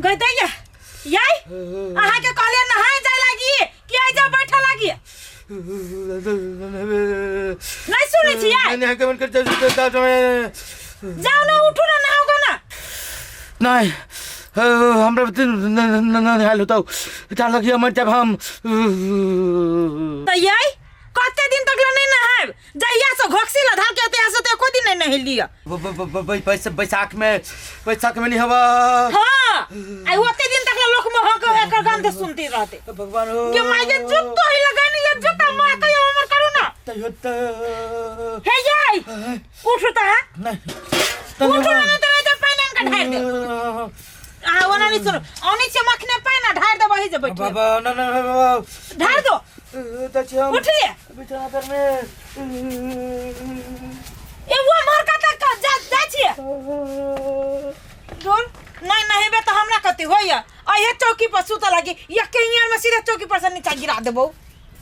गई दैया याई अहाँ के कहले नहाय जाय लागी कि आई जा बैठे लागी नहीं सुनै छियै जाउ न उठू न नहाउ ग न नहीं हमरा नहायल होतौ जाड़ लगिए मर जाब हम। तऽ यै कते दिन तक ले नहीं नहायब? जहिया से घोकसी ल धर के तहिया से तऽ एको दिन नहीं नहेलियै। बैसाख में, बैसाख में नहीं हवा। हाँ, आई ओते दिन तक ले लोक महक एकर गंध सुनती रहते। भगवान हो। के माय के जुत्तो ही लगानी ये जुत्ता माँ कहियो हमर करू ना। तैयो त हे यै उठू त हाँ। नहीं। उठू ना, नहीं त नहीं त पानि आनि के ढारि दे। अहाँ ओना नहीं सुनू, औनी छियै मखने पानि आ ढारि देबै जे बैठले। बाबा ना ना ना, ढारि दो। त छी हम। उठिए। बिछाना तर में। ए वो मोर कतऽ जा जा छियै? दूर नहीं नहेबे तऽ हमरा कथी होइया? अहे चौकी पर सुतऽ लागी या कहीं में सीधे चौकी पर से नीचा गिरा देबौ।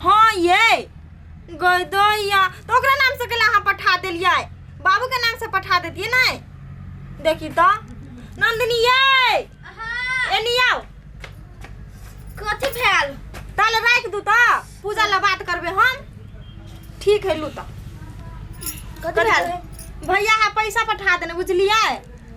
हाँ ये गई दैया, तो ओकरा नाम से केला अहाँ पठा देलियै? बाबू के नाम से पठा देतियै नहीं? देखी तो नंदिनी ये एनी आओ। कथी भेल? ताले राख दू त पूजा ला बात करबे हम। ठीक है, लू त। कथी भेल? भैया हा पैसा पठा देने बुझलियै,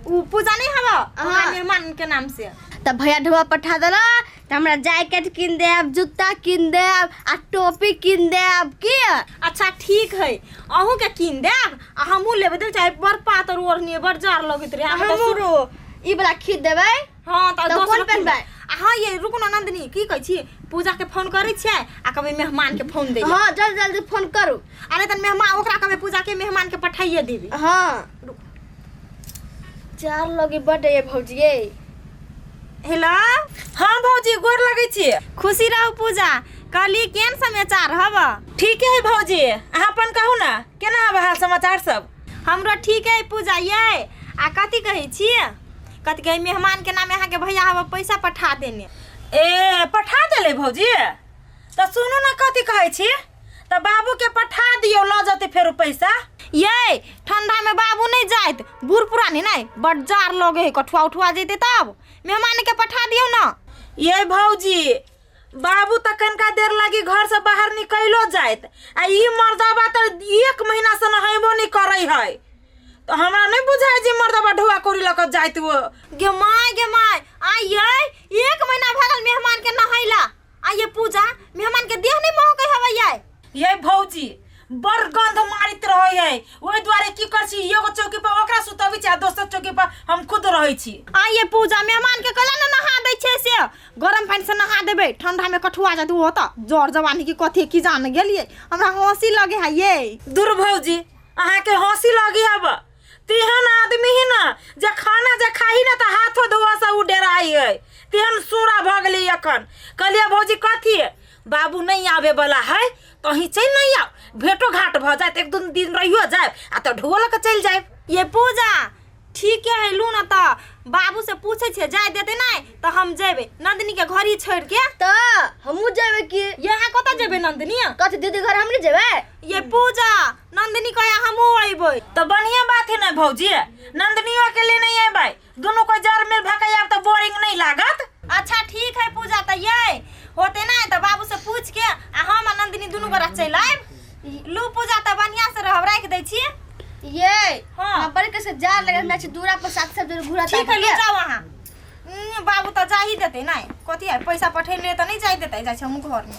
उ पूजा नहीं हवा ओकरा मेहमान के नाम से। त भैया ढोआ पठा देला त हमरा जैकेट किन देब, जूता किन देब आ टोपी किन देब की? अच्छा ठीक है, अहूँ के किन देब आ हमहूँ लेबे देब, चाहे बड़ पातर ओढ़नी बड़ जाड़ लगैत रहे। हम तऽ हमरो ई वाला खींच देबै। हाँ, तऽ तऽ दोसरो कोन किन पेन्हबै? आ हाँ ये रुकू ना नंदिनी, की कहै छी पूजा के फोन करै छियै आ कहबै मेहमान के फोन दै। हाँ, जल्दी जल्दी फोन करू। अरे तन मेहमान ओकरा कहबै पूजा के मेहमान के पठाइए देबै। हाँ चार लगे बड ये भौजिए। हेलो। हाँ भौजी, गोर लगै छी। खुशी रहू पूजा। कहली केहन समाचार हब? ठीक है भौजी, अहाँ अपन कहू ना केना हब हाल समाचार सब? हमरो ठीक है पूजा। ये आ कथी कहै छी, कथी कहै मेहमान के नाम अहाँ के भैया हब पैसा पठा देने। ए पठा देले भौजी? तऽ सुनू ना कथी कहै छी, तऽ बाबू के पठा दियौ, लऽ जेतै फेरो पैसा। ये ठंडा में बाबू नहीं जाइत, बूढ़ पुरानी नहीं बड़ जाड़ लगे है, कठुआ उठुआ जेतै तब मेहमान के पठा दियौ ना। ये भौजी, बाबू तऽ कनिका देर लागी घर से बाहर निकलो जाइत आ ई मर्दाबा तऽ एक महीना से नहेबो नहीं करै है, तऽ हमरा नहीं बुझाय जे मर्दाबा ढोआ कोरी लऽ कऽ जाइत वो। गे my गे my, आ ये एक महीना भऽ गेल मेहमान के नहैला। आ ये पूजा मेहमान के देह नहीं महकै हवे ये। ये भौजी बड़ गंध मारित रहै है, ओहि दुआरे की कर छी एगो चौकी पर ओकरा सुतबै छी आ दोसर चौकी पर हम खुद रहै छी। आ ये पूजा मेहमान के कला न नहा दै छै से गरम पानि से नहा देबै, ठंडा में कठुआ जात ओ तऽ जर जवानी की कथी की जान गेलियै, हमरा हंसी लगे है ये। दूर भौजी, अहाँ के हंसी लगी हब, तेहन आदमी ही ना जे खाना जे खाही ना तऽ हाथो धोआ से उ डेराई है, तेहन सूरा भऽ गेलै एखन। कहलियै भौजी कथी बाबू नहीं आबे वाला है तऽ अहीं चलि नहीं आउ, भेंटो घाट भऽ जायत, एक दू दिन रहियो जायब आ तऽ ढोआ लऽ कऽ चलि जायब। ये पूजा ठीक है, लू ना तऽ बाबू से पूछे छे जाय देते नहीं तऽ हम जेबे नंदिनी के घर ही छोड़ के। तऽ हमहूँ जेबे की? यहाँ कतऽ जेबे नंदिनी? कथी दीदी घर हम नहीं जेबे? ये पूजा नंदिनी कहे हमहूँ अयबै। तऽ बढ़िया बात है ना भौजी, नंदनियो के लेने अयबै, दुनू को जर मिल भऽ के आयब तऽ बोरिंग नहीं लागत। अच्छा ठीक है पूजा, तऽ ये होते ना तऽ बाबू से पूछ के आ हम आ नंदिनी दुनू गोरा चलि आयब। लू पूजा तऽ बढ़िया से रहब, राखि दै छी। ये हाँ। हाँ, बड़े कैसे जार लगे हमरा दूरा पर साथ सब जन घुरा। ठीक है, ले जाओ अहाँ। बाबू तऽ जा ही देतै नहीं, कथी है पैसा पठेलियै तऽ नहीं जाय देतै, जाइ छै हमहूँ घर में।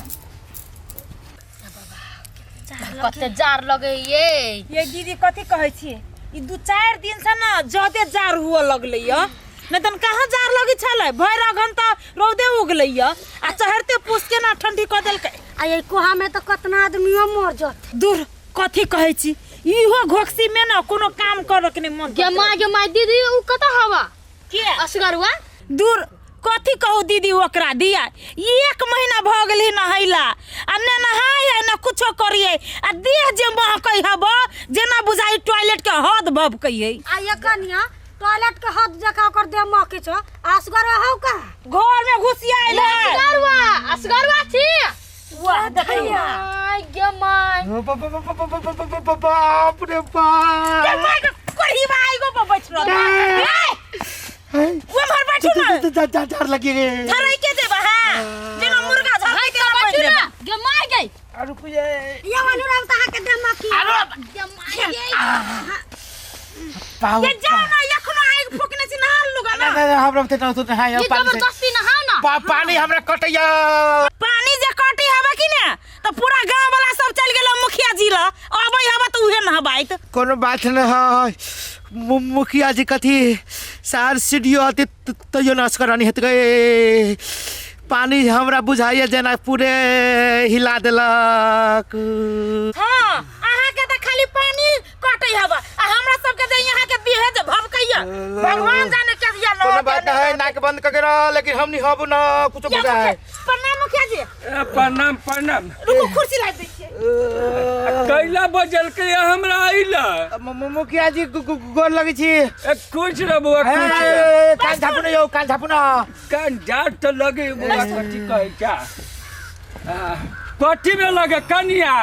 कते जार लगे ये। ये दीदी कथी कहै छी, ई दू चारि दिन से ना ज्यादे जार हुअ लगलै य, नहीं तन कहाँ जार लगै छलै, भरि अघन तऽ रौदे उगलै य आ चढ़ते पूस के ना ठंडी कऽ देलकै। आ ये कुहा में तो कतना आदमियो मर जत। दूर कथी कहै छी, इहो घोकसी में ना कोनो काम करऽ के नहीं मन। गे माय गे माय दीदी, उ कतऽ हवा के असगरुआ? दूर कथी कहू दीदी, ओकरा दिया एक महीना भऽ गेलै नहैला आ ने नहाय है ने कुछो करिए आ देह जे महकै हब जेना बुझाइ टॉयलेट के हद भभकै है। आ ये कनिया टॉयलेट के हद जका ओकर देह महकै छौ, असगर हौ का घर में घुसियाइल है। असगरुआ, असगरुआ छी। वाह देखिए my गे my. बाप रे बाप। के माय कोढ़ी भाई गो पर बैठ रहल। ए उम्हर बैठू ना। झाड़ लगी रे। झरै के देबा हां, जेना मुर्गा झरै के बैठ बैठू देबा। ना गे my गई। आ रुकू ये। ये अनुराम तहा के देह मकी। गे my गई। पाउ ये जाओ ना, एखनो आगि फूकने छी, नहा लूगा ना। ना ना, हमरा ते ना तो हां ये पानी से जबरदस्ती नहाओ ना। पानी हमरा कटैया। पानी जे कटी हवा कि ने तो पूरा गांव वाला सब चल गेल मुखिया जी ल, अबै हवा तो उहे नहबाइत। कोनो बात न है, मुखिया जी कथी सार सीढ़ियो आते तैयो नाश करानी हेत गए। पानी हमरा बुझाइए जेना पूरे हिला देलक। हां, अहाँ के त खाली पानी कटै हवा आ हमरा सब के जे यहाँ के देह जे भभकैया, भगवान जाने के या कोनो बात न है, नाक बंद करके रह, लेकिन हम नहीं हबू ना कुछ बुझाए। प्रणाम मुखिया जी। ए, प्रणाम प्रणाम। रुको कुर्सी ला दै छियै। कैला बजल के हमरा आइला? मुखिया जी गोर लगै छी। ए, खुश रह बौआ, खुश रह। कान झापू न यौ, कान झापू न। कान झाड़ तो लगे बौआ, कथी कहै छा? कथी में लगे कनिया?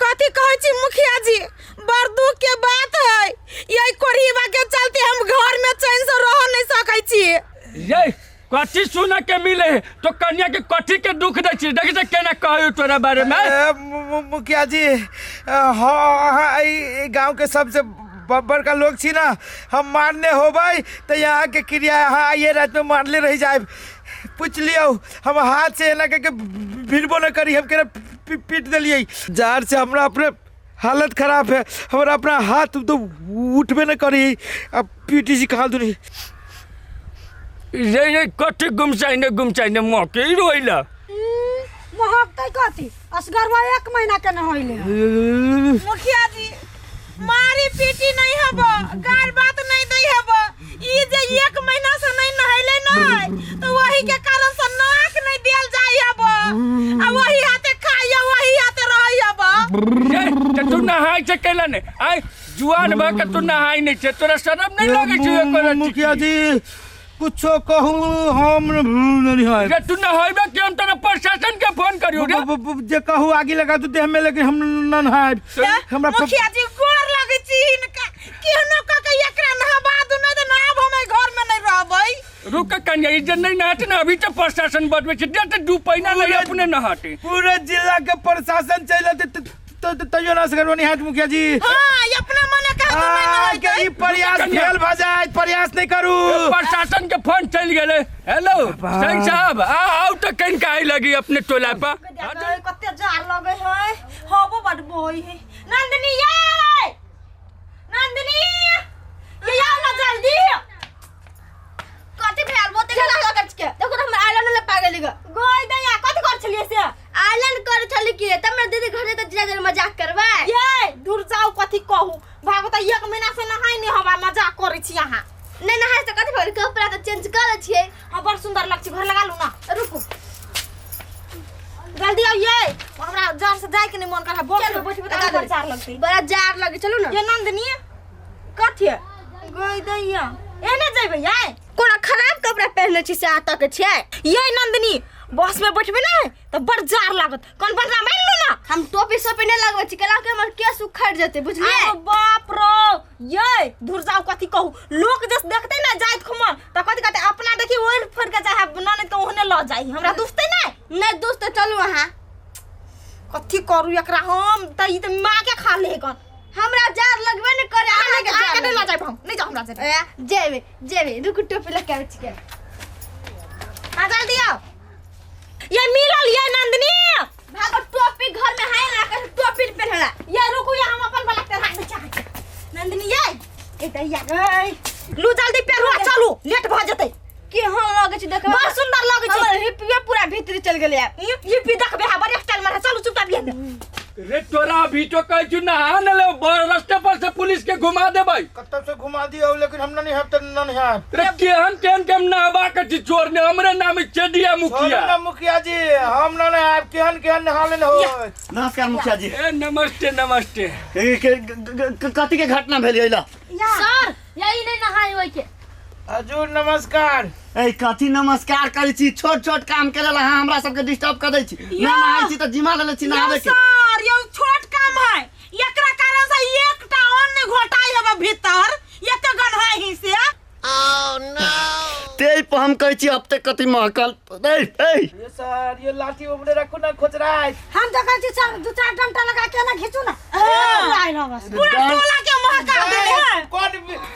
कथी कहै छी मुखिया जी, बड़ दुख के बात है, यही कोढ़ीबा के चलते हम घर में चैन से रह नहीं सकै छी। ये कथी सुन के मिले है तो कन्या के कथी के दुख दै छी? देखै छै केना कहै तोरा बारे में। मुखिया जी हाँ, ई गांव के सबसे बड़का लोग छी ना, हम मारने होबै तो यहाँ के क्रिया हाँ आइए रात में मारले रह जाए। पूछ लियौ, हम हाथ से एना के भिड़बो न करी, हम केना पीट देलियै। जार से हमरा अपने हालत खराब है, हमरा अपना हाथ तो उठबे न करी, अब पीटी जी कहाँ दूनी। ये कथी गुमसाइने गुमसाइने मौके रोइला? महकतै कथी, असगरवा 1 महीना के न होइले। मुखिया जी मारी पीटी नहीं हब, गाल बात नहीं दै हब, ई जे 1 महीना से नहीं नहैले नहीं तो वही के कारण से नाक नहीं देल जाय हब, आ वही हाथे खाइया वही हाथे रहै हब। ये त तू नहाय छै कैला ने? आय जुआन भ के तू नहाय नहीं छै, तोरा शरम नहीं लगै छै एको रत्ती? मुखिया जी कुछो कहू हम नहीं है। जे तू नहाइबे कि हम तोरा प्रशासन के फोन करियो रे? जे कहू आगी लगा दू देह में, लेकिन हम न नहायब। हमरा मुखिया जी गोर लगै छी हिनका, केहनो क के एकरा नहबा दू, नहीं त नहाब हम एहि घर में नहीं रहबै। रुक कन्या, ई जे नहीं नहाते ना अभी तो प्रशासन बदबै छै, दे त दू पैना नहीं अपने नहाते। पूरे जिला के प्रशासन चलि जेतै तैयो ना सकरबो नहीं हाथ मुखिया जी। हां, अपना मने कह दू नहीं आ, के नहाइतै। ई प्रयास फेल भ जाए, प्रयास नहीं करू। प्रशासन के फोन चल गेलै। हेलो सिंह साहब, आ आओ तो कहीं काहे लगी अपने टोला पर। कते जार लगे है, हबो बड बोई है। नंदिनी ये, नंदिनी ये आओ ना जल्दी। कथी भेल बोते के लगा कर के देखो हम आइलैंड ले पागल ग गोई दैया कथी कर छलियै से? आइलैंड कर छली की तब मेरे दीदी घरे त जिला मजाक करबै। ये दूर जाओ, कथी कहू भागो त 1 महीना से नहाय नहीं हवा, मजाक करै छी अहाँ। नहीं नहाय से कथी भेल, कपड़ा त चेंज कर छियै। हां बड़ सुंदर लग छी, घर लगा लू ना। रुकू जल्दी आओ ये, हमरा जार से जाय के नहीं मन कर है, बस में बैठबे त बड़ जार लगतै। बड़ा जार लगे, चलू ना। ये नंदिनी कथी गोई दैया एने जइबै ये? कोना खराब कपड़ा पहनले छी से आता के छियै। ये नंदिनी बस में बैठबे ना त बड़ जार लागत, कौन बदना मान लू ना। हम टोपी सोपी नहीं लगबै छी, केला के हमर केस उखड़ जेतै बुझलियै। अरे बाप रो ये दूर जाओ, कथी कहू लोग जस देखतै ना जाइत खुमन त कथी कहतै, अपना देखी ओइ फड़ के जाय ननद के ओहने ल जाई, हमरा दुखतै ना। नहीं दोस्त चलू अहाँ। कथी करू एकरा हम त ई त मां के खा ले कन। हमरा जार लगबे न करे, अहाँ के अहाँ के जार नहीं ल जाइब हम, नहीं जाओ हमरा से। ए जेबे जेबे, रुकू टोपी लगा के छियै। हां जल्दी आओ। ये मिलल ये नंदिनी भागो, टोपी घर में है ना, के टोपी पहनला। ये रुकू, ये हम अपन वाला के राख दे चाहे। नंदिनी ये ए दैया गई लू जल्दी पेरू चलू, लेट भ जेतै। के हां लगे छै देखबै, बड़ सुंदर लगे छै। हमर हिपिया पूरा भीतर चल गेलै। ये पी देखबे हा बड़ स्टाइल में, चलू चुपचाप ये। रे तोरा अभी तो कहै छु नहा न ले, रास्ते पर से पुलिस के घुमा देबै। कतौ से घुमा दियौ, लेकिन हम नहीं हब त नहीं हब। रे केहन केहन के हम नहबा के छी चोर ने, हमरे नाम चेडिया मुखिया। छोड़ू ना मुखिया जी, हम न नहायब, केहन केहन नहा लेने हो। नमस्कार मुखिया जी। ए नमस्ते नमस्ते। कथी के घटना भेल अइला? सर यही नहीं नहाय होय के। हजूर नमस्कार। ए कथी नमस्कार करै छी? छोट छोट काम के लेल अहाँ हमरा सबके डिस्टर्ब कर दै छी। ना नहाय छी त जिमा लेले छी नहाबे के। सर यौ छोट भीतर एते गन्हाही से। तेल पर हम कहै छी अब तक कथी महकल ए ए। ये सर ये लाठी उमरे रखू ना खोचराय। हम तो कहै छी सर दू चार डंटा लगा के ना घिचू ना आइल बस। पूरा टोला के महका देले है। कौन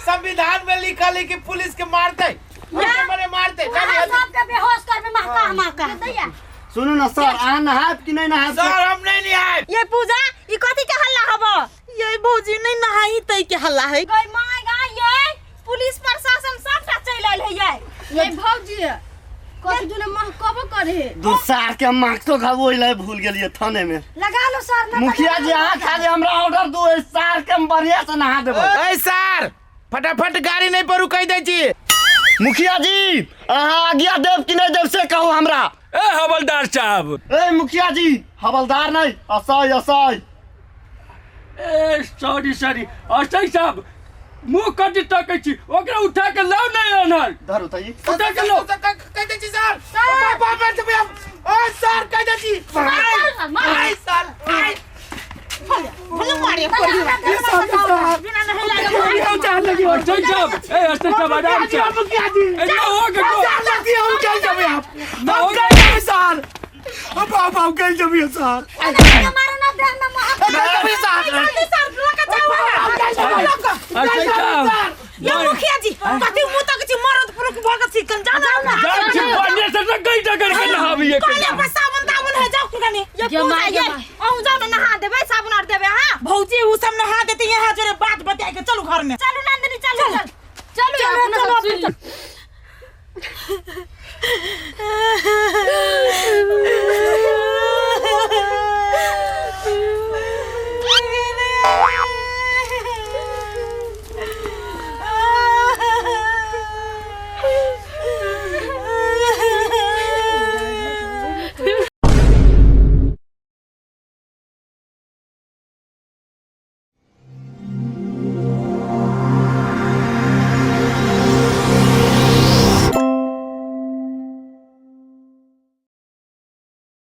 संविधान में लिखल है कि पुलिस के मारते मरे मारते? अहाँ सबके बेहोश करबे महका महका। सुनू ना सर, अहाँ नहायब कि नहीं नहायब? सर हम नहीं नहायब। ये पूजा ई कथी के हल्ला हब? ये भौजी नहीं नहाई तई के हल्ला है। गई my गाय ये पुलिस प्रशासन सबटा चलि आयल है ये। ये भौजी कथी दुने महकबो करे है। दू सार के हम मास्को खाबो ओइ लए भूल गेलियै थाने में। लगा लो सर ना। मुखिया जी अहाँ खाली हमरा ऑर्डर दू, एहि सार के हम बढ़िया से नहा देबै। ए सर फटाफट गाड़ी नहीं पर रुकाई दै छी। मुखिया जी अहाँ आज्ञा देब कि नहीं देब से कहू हमरा। ए हवलदार साहब। ए मुखिया जी हवलदार नहीं, असई असई। ए सॉरी सॉरी असई साहब, मुंह कथी तकै छी? ओकरा उठा के लाउ ने एनहर। धर उठाइए। उठा के लाउ। कह दै छी सर। बाप बाप से हम ओ सर कह दै छी। आइ सर आइ भले मारे पड़ी बिना नहीं लागे। असई साहब, ए असई साहब आराम से। मुखिया जी ए ना हो के सर लगती हम चल जबे आप। ना हो हम चल जबे सर। अब आप हम चल जबे सर। मारो ना देह में महक। चल जबे सर। जल्दी सर लगा जाओ। असई साहब ये मुखिया जी कथी मुंह तक छी मरद पुरुष भगत छी कन जाओ ना। जान छी बढ़िया से गई डगर के नहाबिए के। पहले पर साबुन ताबुन है जाओ कने। ये पूजा ये अहूँ जाओ ना नहा देबै साबुन आर देबै। हाँ भौजी उ सब नहा देते यहाँ जोरे बात बतिया के चलू घर में। चलू नंदिनी चलू चलू। चलू अपना सब सुन ली।